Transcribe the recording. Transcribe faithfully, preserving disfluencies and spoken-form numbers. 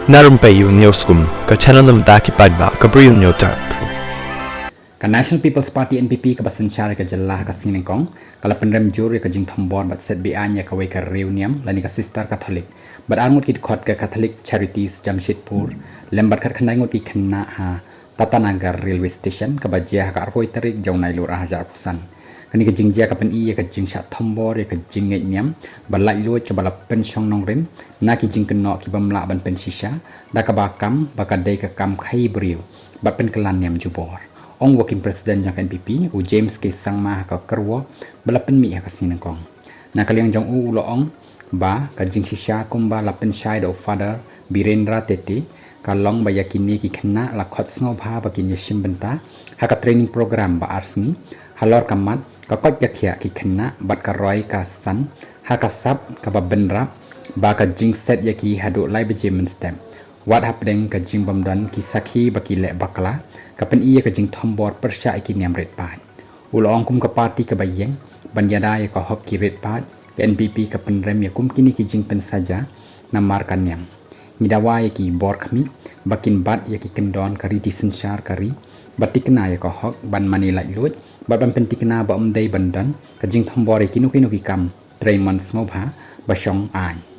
Na rympei ïa u News Kum, ka channel na bynta ki paidbah ka Bri u Hynñiewtrep. Ka National People's Party, N P P, kaba synshar ïa ka jylla ha ka sngi nyngkong, ka la pynrem jur ïa ka jingthombor bad set beaiñ ïa kawei ka riewniam lane ka sister Catholic bad ar ngut ki dkhot ka Catholic Charities Jamshedpur lem bad khatkhyndai ngut ki khynnah ha Tatanagar Railway Station, kaba jia ha ka arphew tarik jong u Nailur ar hajar arphew san. Kane ka jingjia ka pyni ïa ka jingshah thombor ïa ka jingngeit niam ba laitluid kaba la pynshong nongrim na ki jingkynnoh ki bym lah ban pynshisha da kaba kam ba ka dei ka kam khaïi briew bad pynkylla niam jubor, ong u Working President jong ka N P P, u James K Sangma, ha ka kyrwoh ba la pynmih ha ka sngi nyngkong. Na ka liang jong u, u la ong ba ka jingshisha kumba la pynshai da u Father Birendra Tete ka long ba ïa kine ki khynnah la khot sngewbha ba kin ïashim bynta ha ka training program ba ar sngi, halor ka mat ka koit ka khiah ki khynnah bad ka roi ka san ha ka sap kaba bynrap, ba ka jingset ïa ki haduh lai baje mynstep, wat hapdeng ka jingbymdon ki sakhi ba ki leh bakla, ka pyni ïa ka jingthombor pyrshah ïa ki niam rit paid. U la ong kum ka party kaba ïeng ban ïada ïa ka hok ki rit paid, ka N P P ka pynrem ïa kum kine ki jingpynsaja namar ka niam. Ngi dawa ïa ki bor khmih ba kin bat ïa ki kyndon ka riti synshar ka ri, ba tikna ïa ka hok ban mane laitluid bad ban pyntikna ba ym dei ban don ka jingthombor ïa kino kino ki kam trei mon sngewbha ba shong aiñ.